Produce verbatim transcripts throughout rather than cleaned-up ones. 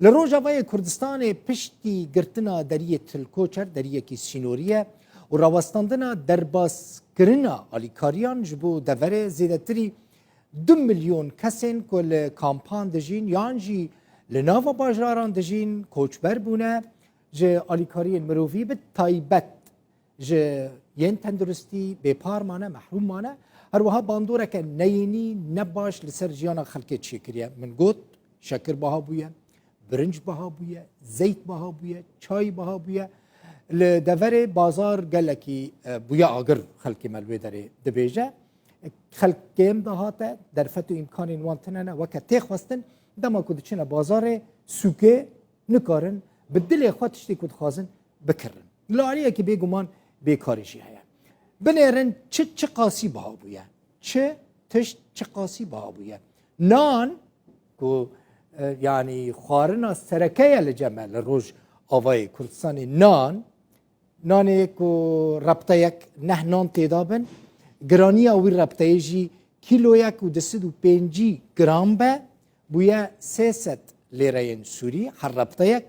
Li Rojavayê Kurdistanê piştî girtina deriyê Til Koçer, deriyekî sînorî ye û rawestandina derbaskirina alîkariyan ji bo deverê zêdetirî du milyon kesên ku li kampan dijîn yan jî li nava bajaran dijîn koçber bûne, ji alîkariyên mirovî bi taybet ji yên tenduristî bêpar mane, mehrûm mane. Her wiha bandoreke neyênî, nebaş li ser jiyana xelkê çêkiriye. Min got, şekir baha bûye, birinc baha bûye, zeyt baha bûye, çay baha bûye. Li deverê bazar gelekî, e, bûye agir, xelkê me li wê derê dibêje. Xelkê em dahate, derfet û îmkanên wan tune ne, weke tê xwestin, dema ku diçine bazarê, sûkê, nikarin bi dilê xwe tiştê ku dixwazin bikirin. Li aliyekî bêguman bêkarî jî heye. Binêrin çi çiqasî biha bûye. Çi tişt çiqasî biha bûye. Nan ku, e, yanî xwarina sereke ye li cem me li Rojavayê Kurdistanê nan, nanê ku repteyek neh nan tê dabin, giraniya wî repteyê jî kîloyek û du sed û pêncî gram be, bûye sê sed lêreyên Sûrî her repteyek.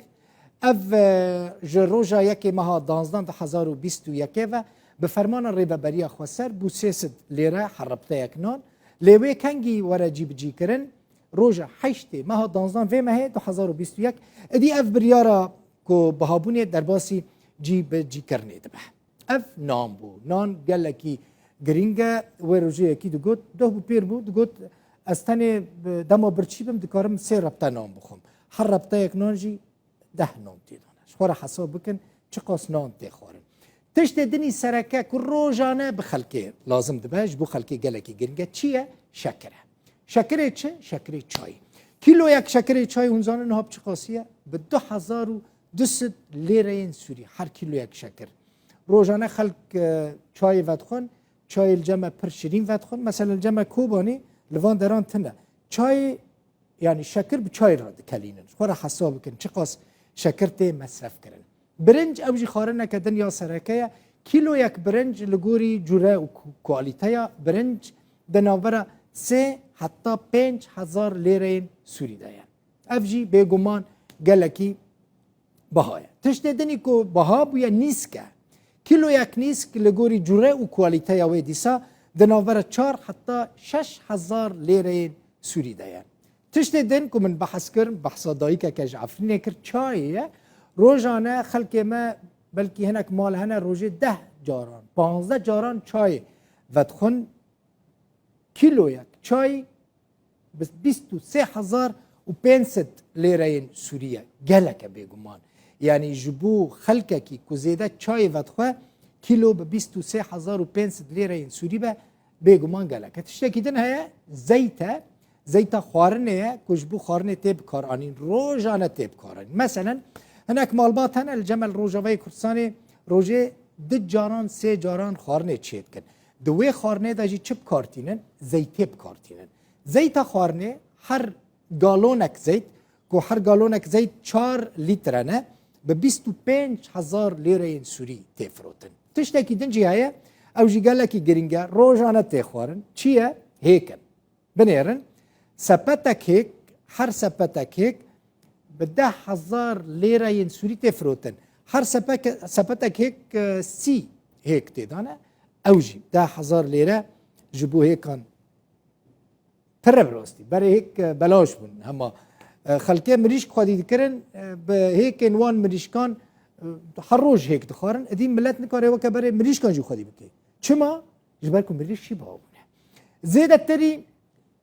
Ev, e, ji roja yekê meha danzdan du hezar û bîst û yekê ve bi fermana Rêveberiya Xweser bû sê sed lêre her repteyek nan. Lê wê kengî were cîbicîkirin, roja heştê meha danzdan vê mehê du hezar û bîst û yek, êdî ev biryara ku bihabûnê derbasî cîbicîkirinê dibe. Ev nan bû. Nan gelekî girîng e. Wê rojê yekî digot, doh bû pêr bû, digot, ez tenê bi dema birçî bim, dikarim sê repte nan bixwim. Her repteyek nan jî deh nan tê de ne. Ji xwe re hesab bikin, çiqas nan tê xwarin. Tiştê dinî sereke ku rojane bi xelkê lazim dibe, ji bo xelkê gelekî girîng e, çi ye? Şekir e. Şekirê çi? Şekirê çayê. Kîloyek şekirê çayê hûn zanin niha bi çiqasî ye? Bi du hezar û du sed lêreyên Sûrî her kîloyek şekir. Rojane xelk, e, çayê vedixwin, çayê li cem me pir şirîn vedixwin. Mesela li cem me Kobanê li van deran tune. Çayê, yanî şekir bi çayê re dikelînin. Xwe re hesab bikin, çiqas şekir tê mesref kirin. Birinc, ew jî xwarineke din ya sereke ye. Kîloyek birinc li gorî cure û ku-, kualîteya birinc di navbera sê heta pênc hezar lêreyên Sûrî de ye. Ev jî bêguman gelekî biha ye. Tiştê dinî ku biha bûye nîsk e. Kîloyek nîsk li gorî cure û kualîteya wê dîsa di navbera çar heta şeş hezar lêreyên Sûrî de ye. Tiştê din ku min behs kir, behsa dayikeke ji Efrînê kir, çayê ye. Rojane xelkê me, belkî hinek mal hene, rojê deh caran, panzdeh caran çayê vedixwin. Kîloyek çay bi bîst û sê hezar û pênc sed lêreyên Sûrî ye. Gelek e bêguman. Yanî ji bo xelkekî ku zêde çayê vedixwe, kîlo bi bîst û sê hezar û pênc sed lêreyên Sûrî be, bêguman gelek e. Tiştekî din heye, zeyt e. Zeyta xwarinê ye ku ji bo xwarinê tê bikaranîn, rojane tê bikaranîn. Meselen, hinek malbat hene li cem me li Rojavayê Kurdistanê rojê du caran, sê caran xwarinê çêdikin. Di wê xwarinê de jî çi bikartînin? Zeytê bikartînin. Zeyta xwarinê, her galonek zeyt, ku her galonek zeyt çar lître ne, bi bîst û pênc hezar lêreyên Sûrî tê firotin. Tiştekî din jî heye, ew jî gelekî girîng e, rojane tê xwarin. Çi ye? Hêk in. Binêrin, sepetek hêk, her sepetek hêk bi deh hezar lêreyên Sûrî tê firotin. Her sepeke-, sepetek hêk, e, sî hêk tê dane. Ew jî deh hezar lêre ji bo hêkan pir e bi rastî. Berê hêk, e, belaş bûn. Hema, e, xelkê mirîşk xwedî dikirin, e, bi hêkên wan mirîşkan, e, her roj hêk dixwarin. Êdî milet nikare weke berê mirîşkan jî xwedî bike. Çima? Ji ber ku mirîşk jî biha bûne. Zêdetirî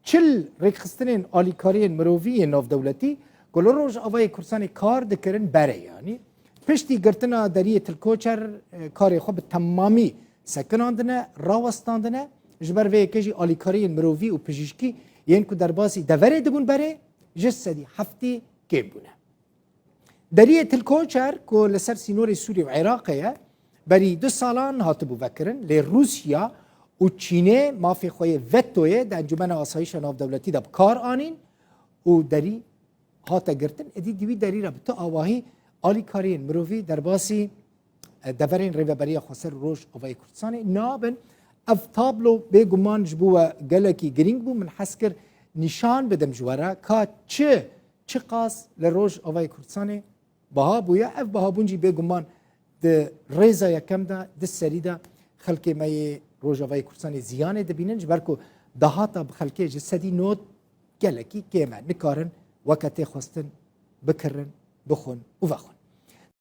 çil rêkxistinên alîkariyên mirovî yên navdewletî ku li Rojavayê Kurdistanê kar dikirin, berê, yanî piştî girtina deriyê Til Koçer, e, karê xwe bi temamî sekinandine, rawestandine, ji ber vê yekê jî alîkariyên mirovî û pijîşkî yên ku derbasî deverê dibûn berê, ji sedî heftê kêm bûne. Deriyê Til Koçer ku li ser sînorê Sûrî û Iraqê ye, berî du salan hatibû vekirin, lê Rûsya û Çînê mafê xwe yê vetoyê di Encûmena Asayîşa Navdewletî de bi kar anîn û derî hate girtin. Êdî di wî derî re bi tu awahî alîkariyên mirovî derbasî, e, deverên Rêveberiya Xweser û Rojavayê Kurdistanê nabin. Ev tablo bêguman ji bo we gelekî girîng bû. Min hez kir nîşan bidim ji we re ka çi çiqas li Rojavayê Kurdistanê biha bûye. Ev bihabûn jî bêguman di rêza yekem de, di serî de xelkê me yê Rojavayê Kurdistanê ziyanê dibînin, ji ber ku dahata bi xelkê ji sedî nod gelekî kêm e, nikarin weke tê xwestin bikirin, bixwin û vexwin.